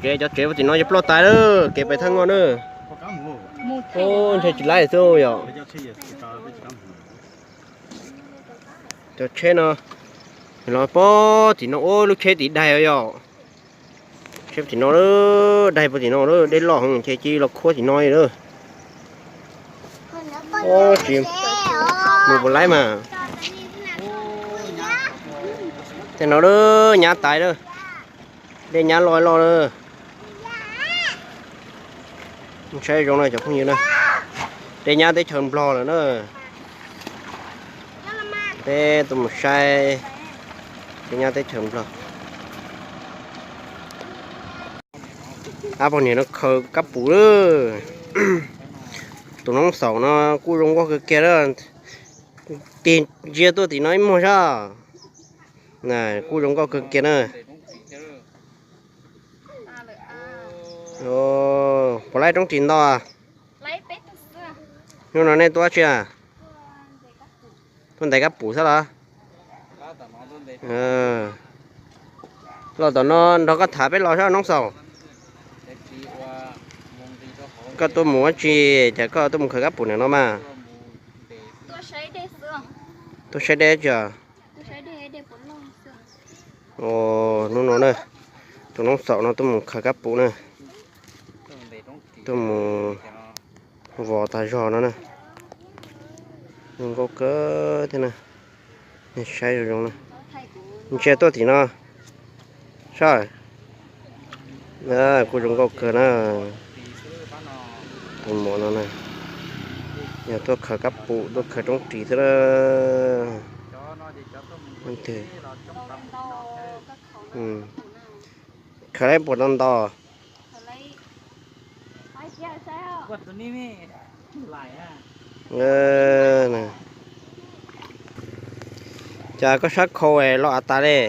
Kev cov tsev puag tim no ces ploj tas lawm, kev pais thaj no na. Ub, ntshe tsis laib xwb yom. Cov tsheb no los puag tim no, ub, lub tsheb tim daig yom. Tsheb tim no, daig puag tim no, dej loj heev ces cia li los khuab tim no li lawm. Ub, tsis mus puas laib mas. Tej no lawm, nyab tais lawm. Dej nyab loj loj lawm. Saib zoo na cov phooj ywg na. Dej nyab teb chaws Nplog lawm na. Peb tuaj mus saib dej nyab teb chaws Nplog. Ab, poj niam no khaws kab pum lawm. Tus noob xaum no kuj zoo nkauj kawg kiag lawm. Tig ntsia tuaj tim no ib muag sab. Kuj zoo nkauj kawg kiag na. Puas laib roob ris ntau? Hnub no nej tuaj tsi? Tuaj ntes kab pum xwb los? Los tom no nrog koj tham peb los sab noob xaum. Koj tuaj mus ua tsi, cas koj tuaj mus khaws kab pum ntawm no mas? Tuaj saib dej tsi? Hnub no na, tus noob xaum no tuaj mus khaws kab pum na, tuaj mus vov tag zog no na. Zoo nkauj kawg thiab na. Nej saib zoo zoo na. Ntsia tuaj tim no sab. Kuj zoo nkauj kawg na. Tus muam no na, yog tuaj khaws kab pum, tuaj khaws roob ris xwb na. Khaws puas tau ntau? Cas koj sab khau los av tas li?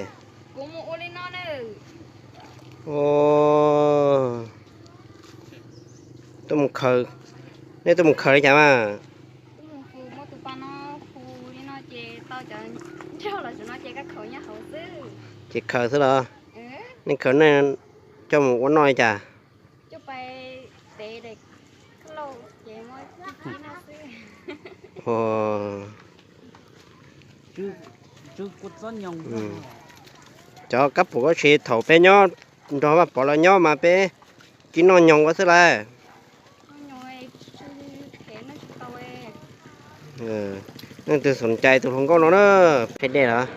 Tuaj mus khaws, nej tuaj mus khaws li cas mas? Ces khaws xwb los? Nej khaws nej coj mus ua noj li cas? Cov kab pum kab tsi thaum peb nyob nrog Vaj Pov lawv nyob mas peb cia noj nyoos ua xwb lauj. Leej twg xom cai tus hluas nkauj no na, peb dej los?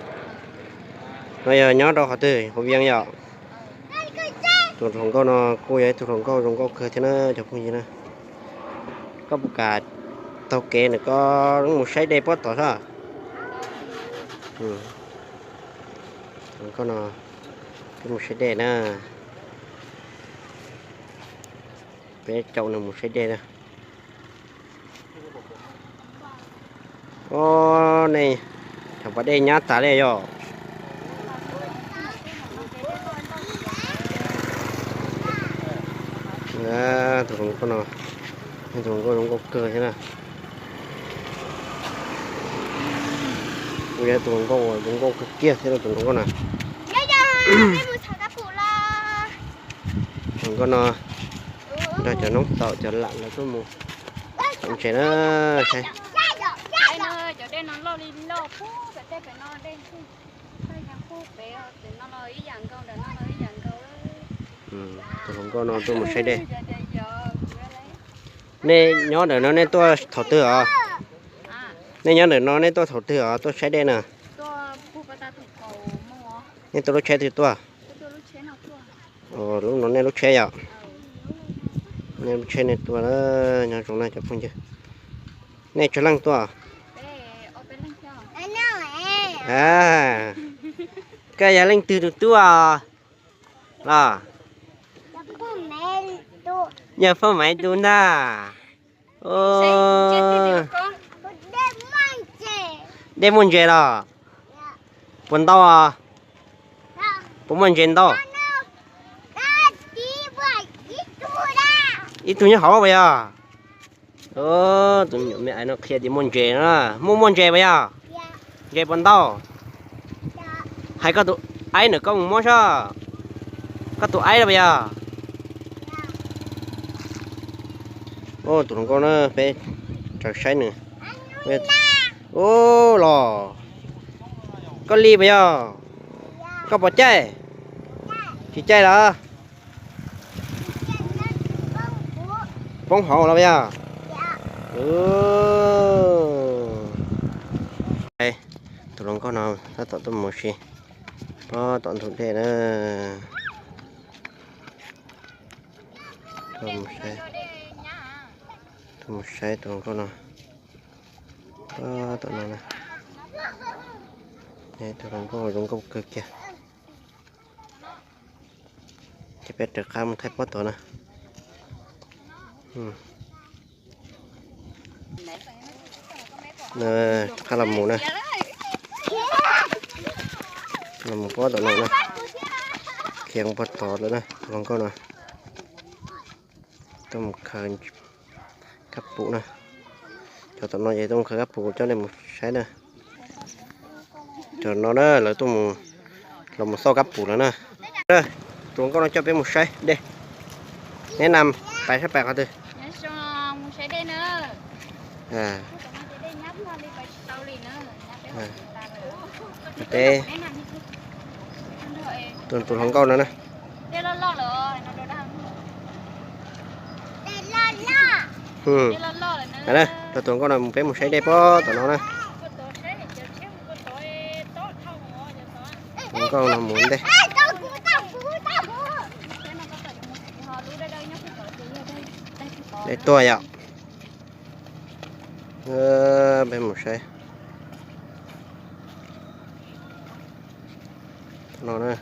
No yog nyob rau qhov twg, hauv Vias yom? Tus hluas nkauj no kuj yog ib tug hluas nkauj zoo nkauj kawg thiab na cov phooj ywg na. Koj puas kam taug kev ntawm koj mus saib dej puag tod sab? Tus hluas nkauj no, peb mus saib dej na. Peb caum nws mus saib dej na. Ob, nej cov pas dej nyab tas li yog? Tus hluas nkauj no, tus hluas nkauj zoo nkauj kawg thiab na. Kuj yog tus hluas nkauj uas zoo nkauj kawg kiag thiab tus hluas nkauj no. Tus hluas nkauj no nrog cov noob xaum cov lam lawv tuaj mus xaum ntses na. Saib, tus hluas nkauj no tuaj mus saib dej. Nej nyob ntawm no nej tuaj thaum twg os? Nej nyob ntawm no nej tuaj thaum twg os tuaj saib dej na? Nej tuaj lub tsheb twg tuaj? Lub no nej lub tsheb yom? Nej lub tsheb nej tuaj na, nyob zoo na cov phooj ywg. Nej tsawg leej tuaj? Koj yog leej twg tus tub os? Los, yog Phoj Maiv tus ntag. Dej muaj ntses los? Puas ntau os? Puas muaj ntses ntau? Ib tug nyob hauv puas yog? Tus me aiv no qhia tias muaj ntses na. Muaj, muaj ntses puas yog? Ntses puas ntau? Hais koj tus aib ntawm koj mus muab soj. Koj tus aib los puas yog? Tus hluas nkauj na, peb raws saib nws. Ub los, koj li puas yog? Koj puas caij? Tsis caij los? Poob hauv los puas yog? Tus hluas nkauj no tab tom tuaj mus si pob tom ntug dej na. Tuaj mus saib tus hluas nkauj no. Pob tom no na. Tus hluas nkauj zoo nkauj kawg kiag. Ces peb rov qab mus thaij pob tod na. Qab los mus na. Los mus pob tom no na. Khiav mus pob tod lawm na, tus hluas nkauj no. Tuaj mus khaws kab pum na. Cov tom no ces tuaj mus khaws kab pum coj nej mus saib na. Cov no na lawv tuaj mus, los mus xauj kab pum lawm na. Tus hluas nkauj no coj peb mus saib dej. Neb nam pais sab pais qhov twg? Peb, tus hluas nkauj no na. Rau tus hluas nkauj no mus, peb mus saib dej pob tom no na. Tus hluas nkauj no mus ntej. Dej tuag yom. Peb mus saib no na.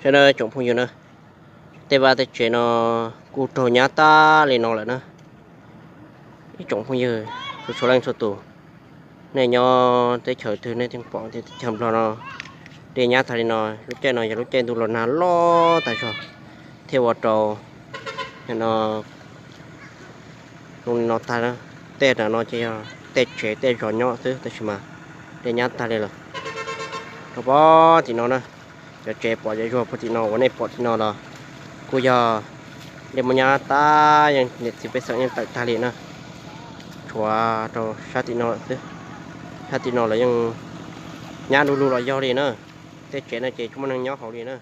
Saib na tsoom phooj ywg na, tej vaj tej tsev no kuj raug nyab tag li no lawm na. Ib tsoom phooj ywg txhua txhua leej txhua tus, nej nyob teb chaws twg nej thiaj pom tias teb chaws Nplog no dej nyab tag li no. Lub caij no yog lub caij ntuj los nag loj tag zog, thiaj ua rau no zoo li no tag. Tej no ces yog tej tsev tej zos nyob xwb, tab sis mas dej nyab tag li lawm. Rau pob tim no na, cov tsev pom zuag puag tim no uas nej pom tim no los kuj yog dej muab nyab tag, yeej niam txiv pej xeem yeej tawm tag li na. Tshuav rau sab tim no xwb, sab tim no los yeej nyab du lug los yog li na. Tej tsev no ces tsis muaj neeg nyob hauv li na.